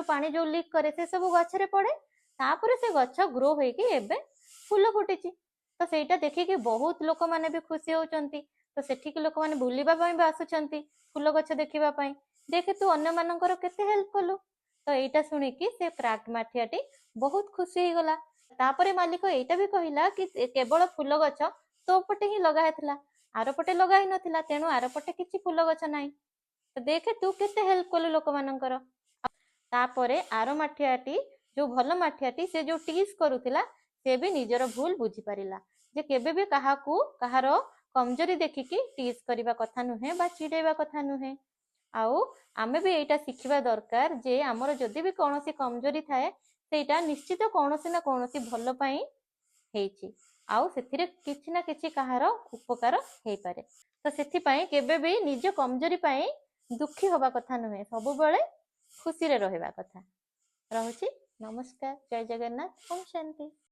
ପାଣି ଯୋଉ ଲିକ୍ କରେ, ସେ ସବୁ ଗଛରେ ପଡେ। ତାପରେ ସେ ଗଛ ଗ୍ରୋ ହେଇକି ଏବେ ଫୁଲ ଫୁଟିଛି। ତ ସେଇଟା ଦେଖିକି ବହୁତ ଲୋକମାନେ ବି ଖୁସି ହଉଛନ୍ତି। ତ ସେଠିକି ଲୋକମାନେ ବୁଲିବା ପାଇଁ ବି ଆସୁଛନ୍ତି ଫୁଲ ଗଛ ଦେଖିବା ପାଇଁ। ଦେଖେ, ତୁ ଅନ୍ୟମାନଙ୍କର କେତେ ହେଲ୍ପ କଲୁ। ତ ଏଇଟା ଶୁଣିକି ସେ କ୍ରାକ୍ ମାଠିଆଟି ବହୁତ ଖୁସି ହେଇଗଲା। ତାପରେ ମାଲିକ ଏଇଟା ବି କହିଲା କି କେବଳ ଫୁଲ ଗଛ ତୋ ପଟେ ହିଁ ଲଗା ହେଇଥିଲା, ଆର ପଟେ ଲଗା ହେଇନଥିଲା, ତେଣୁ ଆର ପଟେ କିଛି ଫୁଲ ଗଛ ନାହିଁ। ତ ଦେଖେ, ତୁ କେତେ ହେଲ୍ପ କଲୁ ଲୋକମାନଙ୍କର। ତାପରେ ଆର ମାଠିଆଟି, ଯୋଉ ଭଲ ମାଠିଆଟି, ସେ ଯୋଉ ଟିସ୍ କରୁଥିଲା, ସେ ବି ନିଜର ଭୁଲ ବୁଝିପାରିଲା ଯେ କେବେ ବି କାହାକୁ କାହାର କମଜୋରି ଦେଖିକି ଟିସ୍ କରିବା କଥା ନୁହେଁ ବା ଚିଡେଇବା କଥା ନୁହେଁ। ଆଉ ଆମେ ବି ଏଇଟା ଶିଖିବା ଦରକାର ଯେ ଆମର ଯଦି ବି କୌଣସି କମଜୋରି ଥାଏ, ସେଇଟା ନିଶ୍ଚିତ କୌଣସି ନା କୌଣସି ଭଲ ପାଇଁ ହେଇଛି ଆଉ ସେଥିରେ କିଛି ନା କିଛି କାହାର ଉପକାର ହେଇପାରେ। ତ ସେଥିପାଇଁ କେବେ ବି ନିଜ କମଜୋରି ପାଇଁ ଦୁଃଖୀ ହବା କଥା ନୁହେଁ, ସବୁବେଳେ ଖୁସିରେ ରହିବା କଥା। ରହୁଛି, ନମସ୍କାର, ଜୟ ଜଗନ୍ନାଥ, ଓମ୍ ଶାନ୍ତି।